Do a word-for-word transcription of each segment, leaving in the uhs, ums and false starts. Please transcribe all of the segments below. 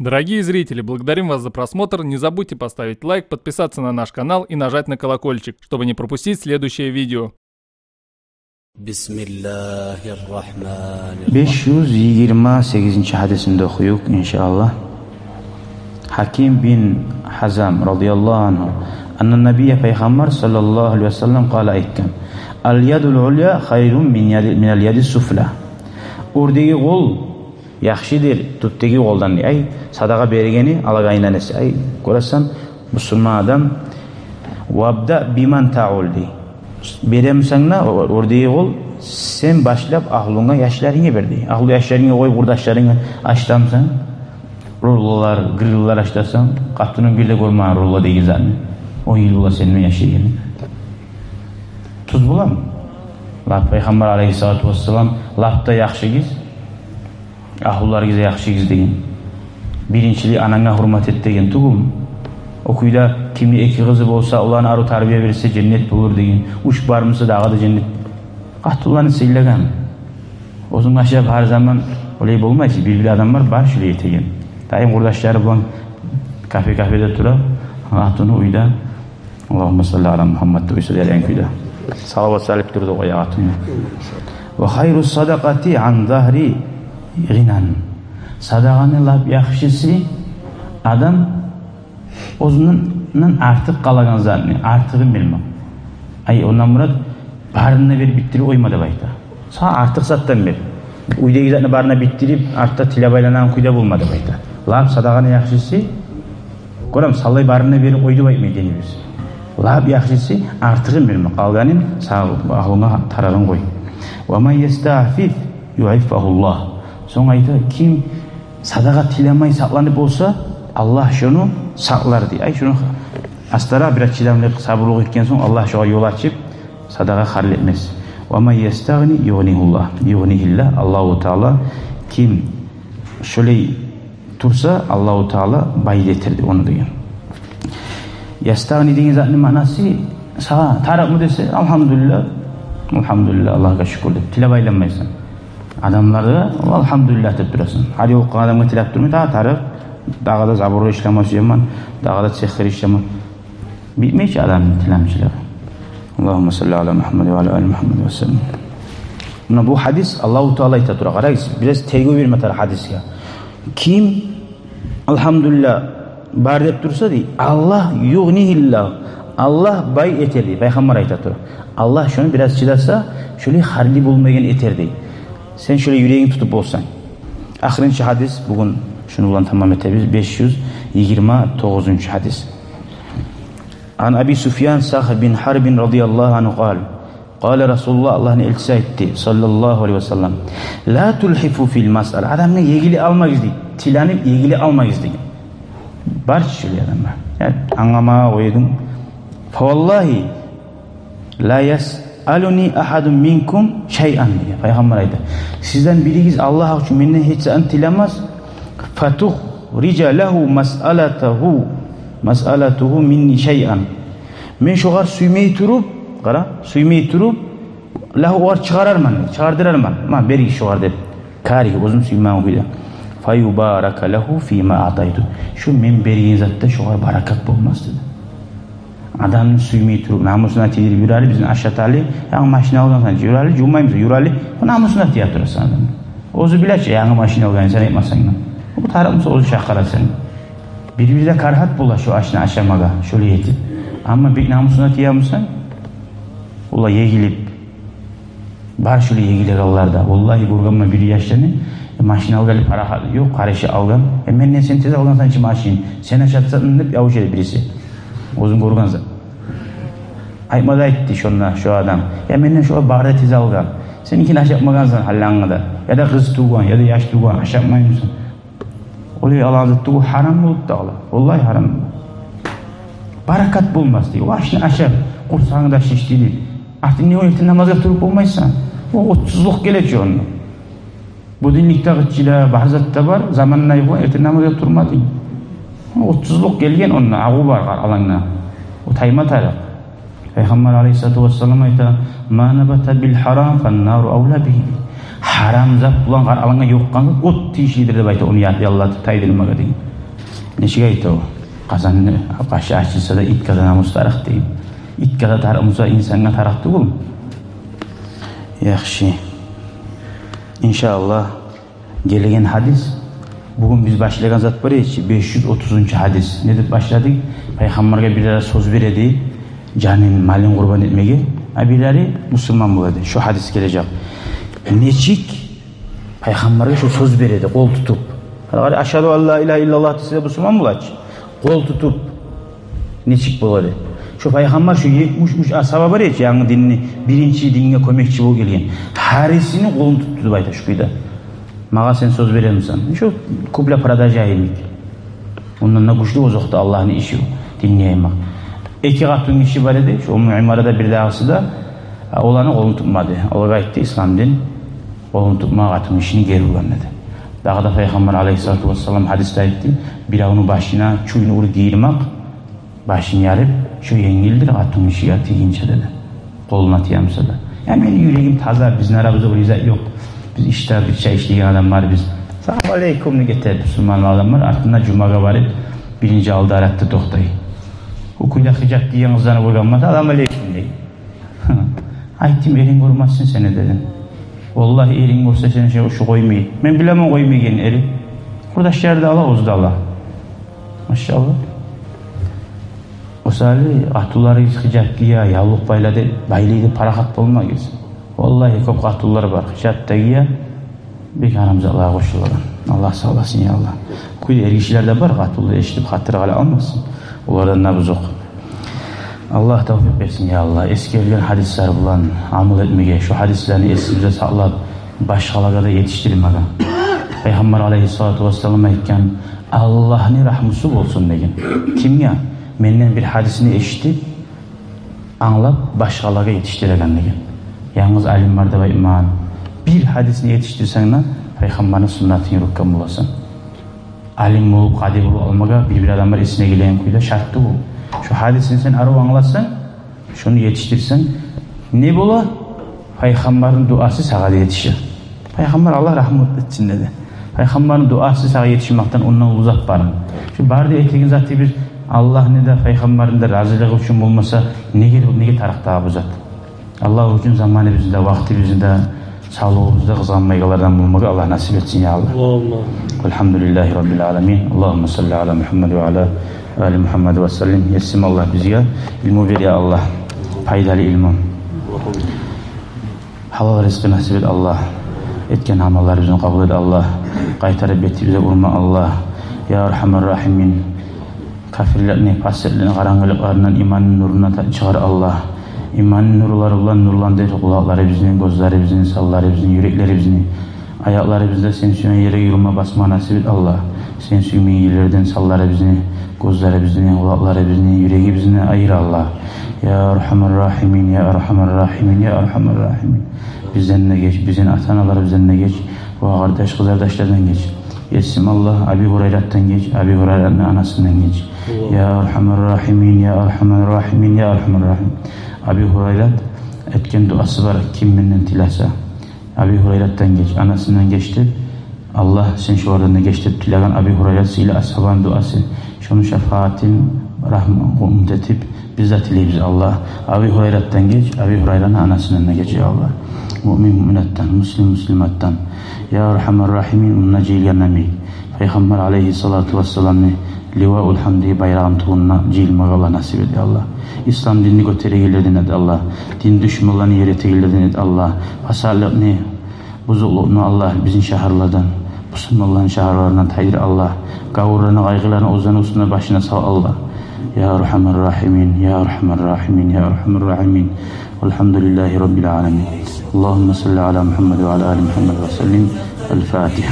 Дорогие зрители, благодарим вас за просмотр. Не забудьте поставить лайк, подписаться на наш канал и нажать на колокольчик, чтобы не пропустить следующее видео. Бисмиллагьир рагьманир рагьим. Беш юз йигирма сегизинчи гьадисин де охуюкъ, иншааллагь. Гьаким бин Гьизам радияллагьу ангьу, анна набия, пайхаммар саллаллагьу алайгьи ва саллам, къала, айтгъан: «Ал ядул уля хайрун мин яди, минал яди суфля». Оьрдеги къол яхшыдыр тюпдеги къолдан, дей. Ай, садагъа бергени алагъа айлана эсе. Ай, гёресен, бусурман адам, «Вабда биман таул», дей. Беремисен де, о, оьрдеги къол, сен башлап агьлюнге, яшларынга бер, дей. Агьлю, яшларынга къой, къурдашларынга ачтамсан, руллалар, гриллер ачтасан, къатынынг бир де гёрмеген рулла деген затны. Он йыл бола сени мен яшайгъанлы. Тюз боламы? Лап пайхаммар алайгьиссалату вассалам, лап да яхшыгъыз, агьлюлеригизге яхшыгъыз деген. Биринчилей ананга гьюрмет эт деген тюгюлмю? О кюйде кимни эки къызы болса, оланы арив тарбия берсе, женнет болур деген. Уьч бар буса, дагъы да женнет. Къатынланы сыйлагъан. Оьзюнг ашап гьар заман олай болмайсан. Бир-бир адамлар бар шулай этеген. Дайым къурдашлары булан кафе-кафеде тура, къатыны уьйде. «Аллагьумма салли аля Мухаммад» деп уьйсюз дерен кюйде салават салып турду къоягъа тюню. «Ва хайру садакъати ан загьри гъинан». Садагъаны лап яхшысы адам оьзюнден артыкъ къалагъан затны артыгъын бермек. Ай, ондан мурат, барын да берип битдирип къойма деп айта. Сагъа артыкъ затдан бер. Уьйдеги затны барын да битдирип, артда тилеп айланагъан кюйде болма деп айта. Лап садагъаны яхшысы, гёрем, саллай барын да берип къой деп айтмай динибиз. Лап яхшысы артыгъын берме, къалгъанын сагъа, агьлюнге тарыгъын къой. «Ва ман ястаъфиф юъиффагьуллагь». Сонг айта, ким садагъа тилемей сакъланып болса, Аллагь шону сакълар, дей. Ай, шону астаракъ бираз чыдамлыкъ, сабурлукъ этген сонг, Аллагь шогъар ёл ачып, садагъа харж этмес. «Ва ман ястагъни югънигьуллагь, югънигьиллагь». Аллагьу Таала ким шолай турса, Аллагьу Таала бай да этер, дей, ону деген. Ястагъни деген затны маънасы, сагъа тарыкъмы десе, «Алгьамдулиллагь, алгьамдулиллагь, Аллагьгъа шюкюр» деп тилеп айланмайсан. Адамларгъа «Алгьамдулиллагь» деп турасан. Гьар ёлукъгъан адамгъа тилеп турмай, дагъы тарыкъ, дагъы да заборгъа ишлеме сюемен, дагъы да цехгъа ишлеме. Битмей чи адамны тиламчылыгъы. «Аллагьумма салли аля Мухаммад ва аля али Мухаммад ва саллим». Муна бу гьадис Аллагьу Таала айта тура. Къарагъыз, бираз тергев берме тарыкъ гьадисге. Ким «Алгьамдулиллагь» бар деп турса, дей, Аллагь, «югънигьиллагь», Аллагь бай этер, дей. Пайхаммар айта тура. Аллагь шону бираз чыдаса, шолай харжы болмайгъан этер, дей. Сен шолай юрегинг тутуп болсанг. Ахырынчы гьадис, бугюн шуну булан тамам этебиз. Беш юз йигирма тогъузунчу гьадис. Ан Аби Суфьян Сахр бин Гьарбин радияллагьу ангьу къал. Къала Расулуллагь, Аллагьны элчиси айтды, саллаллагьу алайгьи ва саллам: «Ла тулгьифу фил масъала». Адамгъа егиле алмагъыз, дей. Тиленип егиле алмагъыз, деген. Бар чы шолай адамлар. Я, англамагъа къойдум. «Фаваллагьи ла ясъалуни агьадун минкум шайъан», деген. Пайхаммар айта: «Сизден биригиз Аллагь учун менден гьеч затны тиламас. Фатухрижа лагьу масъалатагьу, масъалатагьу минни шайъан». Мен шогъар сюймей туруп, къара, сюймей туруп, лагьу, огъар чыгъарарман, чыгъардырарман. «Ма, беригиз шогъар», — деп. «Каригьи, оьзюм сюймеймен кюйде». «Фаюбарака лагьу фима аътайту». Шо мен берген затда шогъар баракат болмас, деди. Адамны сюймей туруп, намусуна тийдирип юрели, бизин ашаталы, янгы машина алгъансан, юрели, жувмаймысан, юрели, бу намусуна тие турасан адамны. Оьзю биле чи, янгы машина алгъанын сен айтмасанг да. Бу тарыкъ буса, оьзю чакъыра сени. Бир-бирде карагьат бола шо ашны ашамагъа, шолай этип. Амма бек намусуна тие бусанг, олай егилип, бар шолай егилегенлер де. Валлагьи, гёргенмен бир яшланы, э, машина алгъанлы, парахат ёкъ, къарышы алгъан. «Э, менден сен тез алгъансан чы машин, сен ашатсанг», — деп явуш эди бириси. Оьзюм гёрген зат. Айтма да айтды шонда шо адам: «Я, менден шо бары да тез алгъан. Сен неге ашатмагъансан гьаллангы да? Яда къыз тувгъан, яда яш тувгъан, ашатмаймысан?» Олай алгъан зат тюгюл, гьарам болуп да къала. Валлагьи, гьарам. Баракат болмас, дей. О ашны ашап, къурсагъынг да шишди, дей. Артынг не, эртен намазгъа туруп болмайсан. О отсузлукъ геле чи онда. Будильник де къычыра, бар зат да бар, заманына юхла, эртен намазгъа турмадынг. Отсузлукъ гелген онда, агъу бар, къар, алангда. О тайма тарыкъ. Пайхаммар алайгьиссалату вассалам айта: «Ма набата бил гьарам, фан нару авла бигьи». Гьарам зат булан къаралгъангъа ювукъгъан зат от тийишлидир деп айта, ону я-, яллатып тайдырмагъа деген. Нечик айта о? Къазанны башы ачылса да, итге де намус тарыкъ деген. Итге де тарыкъ буса, инсангъа тарыкъ тюгюл. Яхшы. Иншааллагь, гелеген гьадис, бугюн биз башлагъан зат бар эди чи, беш юз отузунчу гьадис. Не деп башладыкъ? Пайхаммаргъа бирлери сёз береди, жанын, малын къурбан этмеге, а бирлери бусурман болады. Шу гьадис гележек. Нечик пайхаммаргъа шу сёз береди, къол тутуп. Къара, «Ашгьаду ан ла илагьа иллаллагь» десе де, бусурман болады чы. Къол тутуп нечик болады? Шу пайхаммар, шу етмиш уьч асгьаба бар эди чи, янгы динни, биринчи динге кёмекчи болуп гелген. Гьарисини къолун тутду деп айта шу кюйде. Магъа сен сёз беремисен? Шу купля-продажа йимик. Ондан да гючлю озокъда Аллагьны иши, динни яймакъ. Эки къатынгиши бар эди, шу Умму Имара да, бирдагъысы да, а, оланы къолун тутмады. Олагъа айтды, ислам дин, къолун тутма къатынгишини гери ургъан деди. Дагъы да Пайхаммар алайгьиссалату вассалам гьадисде айтды, биревню башына чуйну уруп гийирмек, башын ярып, шу енгилдир къатынгишиге тийгинче деди. Къолуна тиемисе де. Я, мени юрегим таза, бизин арабызда бир зат ёкъ. Биз ишде бирче ишлейген адамлар биз. «Салам алейкум» деп гете бусурман адамлар, артында жумагъа барып, биринчи алда аратда токътай. О кюйде хижап гийген къызланы гёргенмен, «Салам алейкум» дей. Айтдым, «Эринг гёрмесин сени», — дедим. Валлагь, эринг гёрсе сени шу, шу къоймай. Мен билемен къоймайгъанын эри. Къурдашлары да ала, оьзю де ала. Машаллагь. Осали, къатынлары хижап гие, явлукъ байла деп, байлай деп парахат болмагъыз. Валлагь, кёп къатынлар бар, хижап да гие, бек гьарам затлагъа къошулагъан. Аллагь сакъласын, я Аллагь. Кюй эргишилер де бар, къатынлар эшитип, хатири къала алмасын. Олардан да бузукъ. Аллагь тавфикъ берсин, я Аллагь. Эсгерилген гьадислер булан амал этмеге, шу гьадислени эсибизде сакълап, башгъалагъа да етишдирмеге. Пайхаммар алайгьиссалату вассалам айтгъан, «Аллагьны рагьмусу болсун», — деген. Кимге? Менден бир гьадисни эшитип, англап, башгъалагъа етишдиреген деген. Янгыз алим бар деп айтмагъан. Бир гьадисни етишдирсенг де, Пайхаммарны суннатын юрютген боласан. Алим болуп, къади болуп алмагъа бир-бир адамлар эсине гелеген кюйде шарт тюгюл. Шу гьадисни сен арив англасанг, шуну етишдирсенг, не бола? Пайхаммарны дуасы сагъа да етише. Пайхаммар, Аллагь рагьмат этсин, деди. Пайхаммарны дуасы сагъа етишмекден ондан уллу зат бармы? Шу бары да этеген затыбыз Аллагьны да, Пайхаммарны да разилиги учун болмаса, неге, неге тарыкъ дагъы бу зат? Аллагь учун заманыбызны да, вакътибизни де, савлугъубузну да къызгъанмайгъанлардан болмагъа Аллагь насип этсин, я Аллагь. Аллагьумма. Валгьамдулиллагьи раббил аламин. Аллагьумма салли ала Мугьаммад ва ала али Мугьаммад ва саллим. Есим Аллагь, бизге илму бер, я Аллагь. Пайдалы илму. Гьалал ризкъы насип эт, Аллагь. Этген амалларыбызны къабул эт, Аллагь. Къайтарып бетибизге урма, Аллагь. Я аргьамар рагьимин. Капирлени, пасикълени къарангылыкъларындан иманны нуруна та-, чыгъар, Аллагь. Иманны нурлары булан нурландыр къулакъларыбызны, гёзлерибизни, санларыбызны, юреклерибизни. Аякъларыбызны да сен сюйген ерге юрюме, басма насип эт, Аллагь. Сен сюймейген ерлерден санларыбызны, гёзлерибизни, къулакъларыбызны, юрегибизни айыр, Аллагь. Я аргьамар рагьимин, я аргьамар рагьимин, я аргьамар рагьимин. Бизден де геч, бизин ата-аналарыбыздан да геч, ва къардаш-къызардашлардан геч. Есим Аллагь, Аби Гьурайратдан геч, Аби Гьурайратны анасындан геч. Аллагь. Я аргьамар рагьимин, я аргьамар рагьимин, я аргьамар рагьим. Аби Гьурайрат этген дуасы бар, ким менден тилесе. Аби Гьурайратдан геч, анасындан геч деп, Аллагь, сен шолардан да геч деп тилеген Аби Гьурайрат сыйлы асгьабаны дуасы. Шону шафаатын, рагьму-, умут этип, биз де тилейбиз, Аллагь. Аби Гьурайратдан геч, Аби Гьурайраны анасындан да геч, я Аллагь. Муъмин муъминатдан, муслим муслиматдан. Я аргьамар рагьимин, мунда жыйылгъан йимик, Пайхаммар алайгьиссалату вассаламны Ливаул гьамди байрагъыны тюбюнде жыйылмагъа Аллагь насип эт, я Аллагь. Ислам динни гётерегенлерден эт, Аллагь. Дин душманланы ер этегенлерден эт, Аллагь. Фасадлыкъны, бузукълукъну, Аллагь, бизин шагьарлардан, бусурманланы шагьарларындан тайдыр, Аллагь. Гавурланы къайгъыларын оьзлени уьстюне, башына сал, Аллагь. Я аргьамар рагьимин, я аргьамар рагьимин, я аргьамар рагьимин. Валгьамдулиллагьи раббил аламин. Аллагьумма салли ала Мугьаммад ва ала али Мугьаммад ва саллим. Аль-Фатигьа.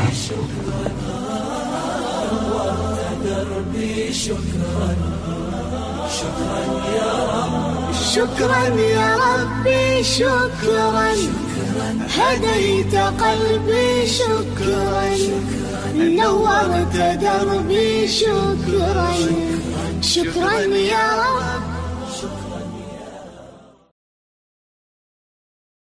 شكرا يا ربي، شكرا. هديت قلبي، شكرا. نورت دربي، شكرا. شكرا يا رب.